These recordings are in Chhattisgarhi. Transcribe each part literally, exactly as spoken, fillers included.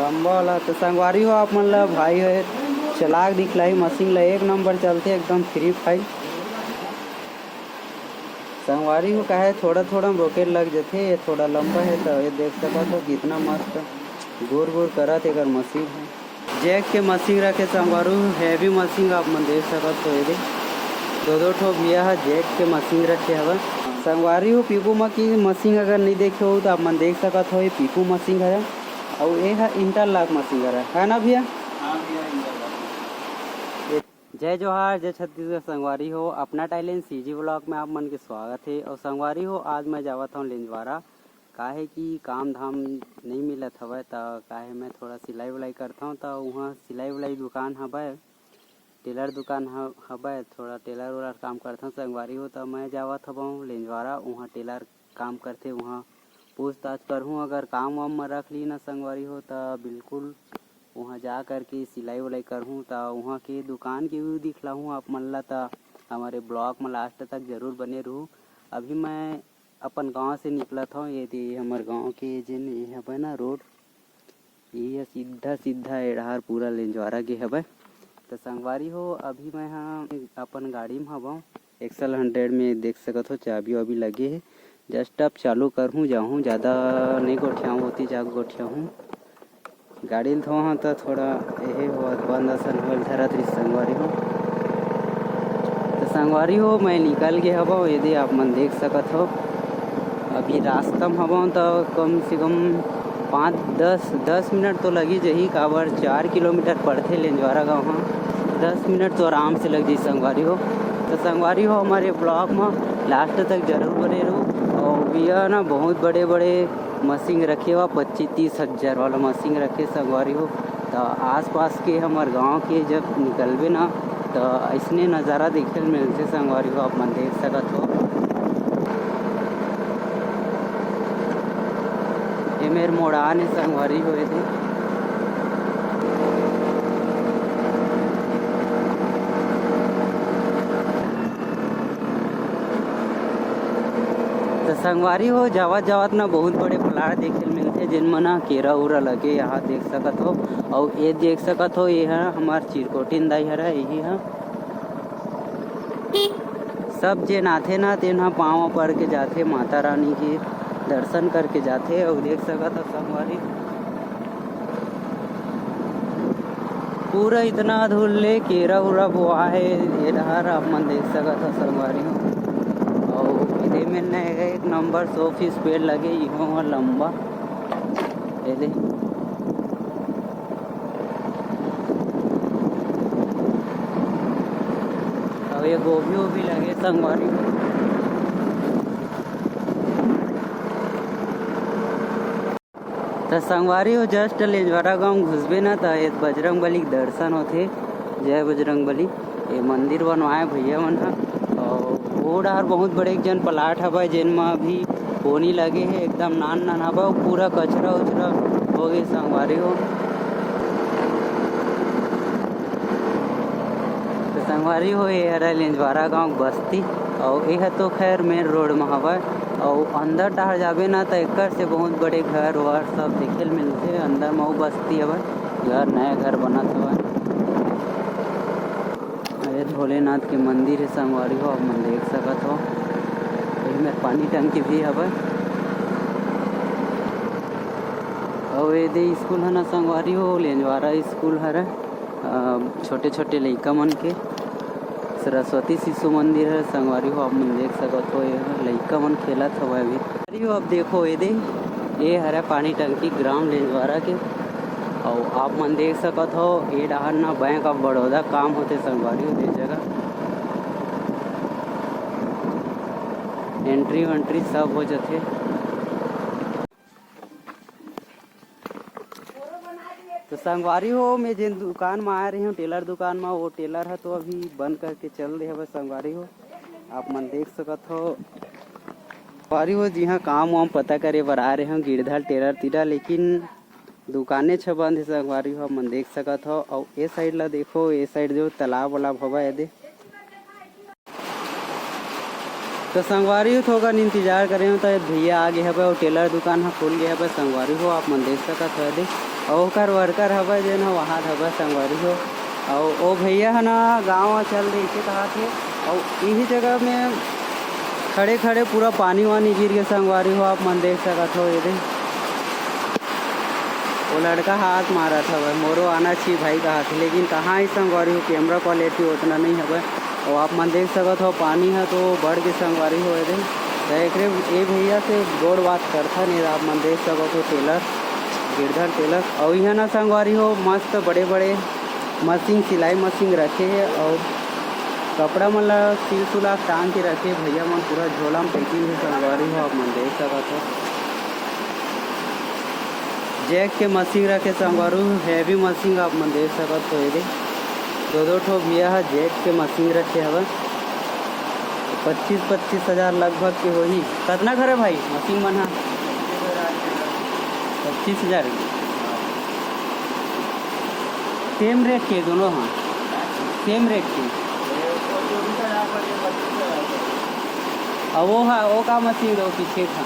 लंबा वाला तो संगवारी हो, आप मन ला भाई हे चला के दिखलाही मशीन ला, एक नंबर चलथे एकदम फ्री फायर। संगवारी हो, काहे थोड़ा थोड़ा में रोकेट लग जथे, ये थोड़ा लंबा हे तो ये देख सकत हो कितना मस्त गुर गुर करत एकर मशीन हे। जैक के मशीन रखे संगवारी हो, हैवी मशीन आप मन देख सकत हो, ये दे दो दो ठो भैया ह जैक के मशीन रखे हवय। संगवारी हो, पीपू म की मशीन अगर नहीं देखे हो तो आप मन देख सकत हो, ये पीपू मशीन हरे। अउ ये ह इंटरलॉक मशीन हरे, है ना भैया? हाँ भैया, इंटरलॉक। जय जोहार, जय छत्तीसगढ़ संगवारी हो, अपना टैलेंट सीजी व्लॉग में आप मन के स्वागत हे। अउ संगवारी हो, आज मैं जावत हूँ लेंजवारा, काहे कि काम धाम नहीं मिलत हवय, त काहे मैं थोड़ा सिलाई उलाई करथौं, त उहाँ सिलाई उलाई दुकान हवय, टेलर दुकान ह-, हवय, थोड़ा टेलर उलर काम करथौं संगवारी हो, त मैं जावत हवौं लेंजवारा, उहाँ टेलर काम करथे, उहाँ पूछताछ करहूँ, अगर काम वाम म रख ली ना संगवारी हो, त बिल्कुल उहाँ जा करके सिलाई उलाई करहूँ, त उहाँ के दुकान के व्यू दिखलाहूँ आप मन ला, त हमारे ब्लॉग म लास्ट तक जरूर बने रहू। अभी मैं अपन गांव से निकलत हौं, ये दे हमर गांव के जेन ये हवय ना रोड, ये सीधा सीधा ए डहार पूरा लेंजवारा गे हवय। त संगवारी हो, अभी मैं ह अपन गाड़ी म हवौं, एक्सल हंड्रेड में देख सकत हो, चाबी वाबी लगे हे। जस्ट अब चालू करहूँ, जाहूँ, ज़्यादा नहीं गोठियाहूँ, ओती जाके गोठियाहूँ। गाड़ी ल धोहूँ त थोड़ा एहे होवत, बंद असन होल धरत रहिस संगवारी हो। त संगवारी हो, मैं निकल गे हवौं, ये दे आप मन देख सकत हो। अभी रास्ता म हवौं त कम से कम पाँच, दस, दस मिनट तो लगी जही, काबर चार किलोमीटर पड़थे लेंजवारा गाँव ह। दस मिनट तो आराम से लग जाही संगवारी हो। त संगवारी हो, हमारे ब्लॉग म लास्ट तक जरूर बने रहू। अउ भैया ना बहुत बड़े बड़े मशीन रखे हुआ, पच्चीस तीस हजार वाला मशीन रखे संगवारी हो। त आसपास के हमर गांव के जब निकलबे ना, त अइसने नज़ारा देखे ल मिलथे संगवारी हो, आप मन देख सकत हो। ए मेर मोड़ान हे संगवारी हो, एदे। त संगवारी हो, जावत जावत ना बहुत बड़े प्लाट देखे ल मिलथे, जेन म ना केरा उरा लगे, यहाँ देख सकत हो। अउ ये देख सकत हो, ये ह हमार चिरकोटिन दाई हरा, यही ह। सब जेन आथे ना, तेन ह पाँव पड़ के जाथे, माता रानी के दर्शन करके जाथे। अउ देख सकत हो संगवारी, पूरा इतना धुर ले केरा उरा बोआ हे, ये डहार आप मन देख सकत हो संगवारी हो। अउ एदे में न एक नंबर शो पीस पेड़ लगे, इहो ह लंबा, एदे। अउ ये गोभी वोभी लगे संगवारी हो। त संगवारी हो, जस्ट लेंजवारा गांव घुसबे ना, त ए बजरंग बली के दर्शन होथे। जय बजरंग बली। ये मंदिर बनवाए भैया मन ह। अउ ओ डहर बहुत बड़े एक जन प्लाट हवय, जेन म अभी कोनी लगे हे, एकदम नान नान हवय, अउ पूरा कचरा उचरा हो गे संगवारी हो। त संगवारी हो, ये हरय लेंजवारा गांव के बस्ती, अउ ये ह तो खैर मेन रोड म हवय। अउ अंदर डहर जाबे ना, त एकर से बहुत बड़े घर वर सब देखे ल मिलथे। अंदर म अउ बस्ती हवय, घर, नया घर बनत हवय। ये भोलेनाथ के मंदिर हे संगवारी हो, आप मन देख सकत हो। एही मेर पानी टंकी भी हवय। अउ ये दे स्कूल ह ना संगवारी हो, लेंजवारा स्कूल हरय। अ, छोटे-छोटे लइका मन के सरस्वती शिशु मंदिर हे संगवारी हो, आप मन देख सकत हो, ये लइका मन खेलत हवय अभी। संगवारी हो, अब देखो ये दे, ये हरय पानी टंकी ग्राम लेंजवारा के, अउ आप मन देख सकत हो, ये डहार ना Bank of Baroda काम होथे संगवारी हो, ये जगह entry वैंट्री सब हो जथे। तो संगवारी हो, मैं जेन दुकान म आए रहे हूँ, टेलर दुकान म, वो टेलर ह तो अभी बंद करके चल दे हवय संगवारी हो, आप मन देख सकत हो। संगवारी हो, जिहाँ काम वाम पता करे बर आए रहे हूँ, गिरधल टेलर तीरा, लेकिन दुकाने छ बंद हे संगवारी हो, आप मन देख सकत हो। अउ ए side ला देखो, ए side जो तालाब वालाब हवय, एदे तो संगवारी हो, थोकन इंतजार करे हो, त भैया आ गे हवय अउ टेलर दुकान ह खुल गे हवय। संगवारी हो, आप मन देख सकत हो, एदे ओकर वर्कर हवय, जेन ह वहां हवय संगवारी हो। अउ ओ भैया ह ना गांव चल दे, इसे कहा थे। अउ इही जगह में खड़े खड़े पूरा पानी वानी गिर के संगवारी हो, आप मन देख सकत हो। ये दे, वो लड़का हाथ मारत हवय, "मोरो आना छी भाई" कहा थे, लेकिन कहाँ ही संगवारी हो, कैमरा क्वालिटी उतना नहीं हवय। अउ आप मन देख सकत हो, पानी ह तो बढ़ के संगवारी हो। ये दे, त एकरे, ए भैया से गोड़ बात करथन। ये आप मन देख सकत हो, टेलर, गिरधर टेलर। अउ इहाँ ना संगवारी हो, मस्त बड़े बड़े मशीन, सिलाई मशीन रखे हे अउ कपड़ा मन ला सिल सुला के टांग के रखे। भैया मन पूरा झोला में पैकिंग हे संगवारी हो, आप मन देख सकत हो। जैक के मशीन रखे संगवारी हो, हैवी मशीन आप मन देख सकत हो। ये दे, दो दो ठो भैया ह जैक के मशीन रखे हवय। पच्चीस पच्चीस हजार लगभग के होही। कतना खरे भाई मशीन मन ह? पच्चीस हजार। सेम रेट के दोनों ह? सेम रेट के। अउ वो ह, वो का मशीन दो पीछे था?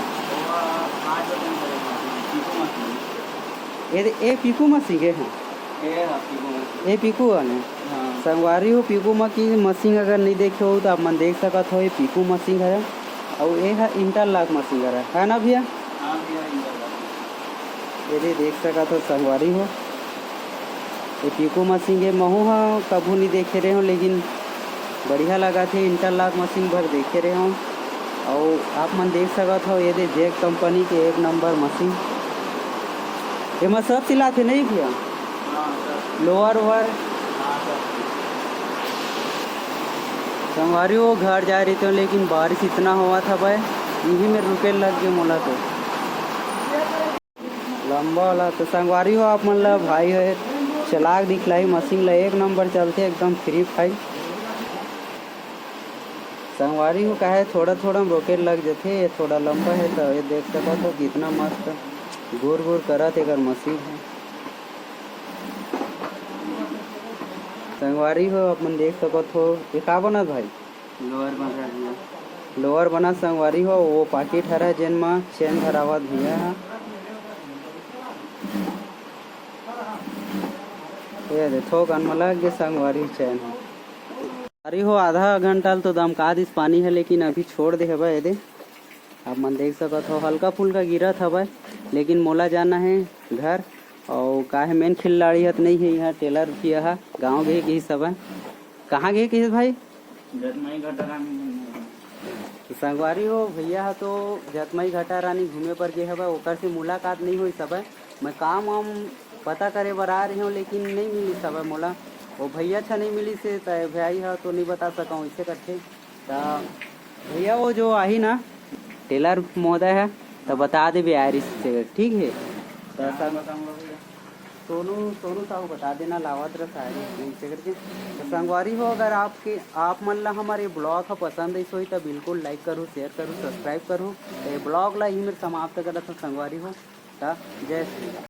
ये, ये पीकू मशीन के ह? ए पीकू वाले। हाँ। संगवारी हो, पीकू म की मशीन अगर नहीं देखे हो तो आप मन देख सकत हो, ये पीकू मशीन है। अउ ये है इंटरलॉक मशीन है, है ना भैया? हाँ भैया, इंटरलॉक। ये दे देख सकत हो संगवारी हो, ये पीकू मशीन के महू ह कभू नहीं देखे रहे हो, लेकिन बढ़िया लगा थे। इंटरलॉक मशीन भर देखे रहे हो। अउ आप मन देख सकत हो, ये दे जैक कंपनी के एक नंबर मशीन। एमा सब सिलाथे नहीं भैया? हाँ, सब। Lower over? हाँ, सब। संगवारी हो, घर जाए रहितेंव, लेकिन बारिश इतना होवत हवय, इही में रुके लग गे मोला तो। लंबा वाला तो संगवारी हो, आप मन ला भाई है चला के दिखलाई मशीन ला, एक नंबर चलथे एकदम फ्री फायर। संगवारी हो, काहे थोड़ा थोड़ा में रोके लग जथे, ये थोड़ा लंबा है तो ये देख सकत हो कितना मस्त गुर गुर करत एकर मशीन है। संगवारी हो, आप मन देख सकत हो, ये का बनत भाई? लोअर बना दिया। लोअर बना संगवारी हो, वो पाकिट हरा जेन मा चैन धरावत भैया हा। ये दे, थोक अनमलक के संगवारी चैन है। अरे हो, आधा घंटा ल तो दमका दिस पानी है, लेकिन अभी छोड़ दे हवय। ये दे, आप मन देख सकत हो, हल्का फुल्का गिरत हवय, लेकिन मोला जाना है घर। अउ काहे मेन खिलाड़ी हत नहीं है, यहाँ टेलर किया है, गाँव गए कहिस हवय। कहाँ गए कहिस भाई? जतमई घटा रानी घूमे। तो संगवारी हो, भैया ह तो जतमई घटा रानी घूमे पर गे हवय, ओकर से मुलाकात नहीं होइस हवय। मैं काम वाम पता करे बर आ रहे हूँ, लेकिन नहीं मिलिस हवय मोला। वो भैया अच्छा नहीं मिलिस हे, त भाई ह तो नहीं बता सकूँ, इसे करथे। त भैया वो जो आही ना टेलर महोदय है, त बता देबे आय रिहिस से, ठीक है? त नाम संग-, बताऊंगा भैया। सोनू, सोनू साहू बता देना, लावत रह सारी इसे करके। तो संगवारी हो, अगर आपके, आप मन ला हमारे ब्लॉग ह पसंद आइस होही, त बिल्कुल लाइक करू, शेयर करू, सब्सक्राइब करू। तो ये ब्लॉग ला ही मेरे समाप्त करत हूँ संगवारी हो। त जय श्री राम।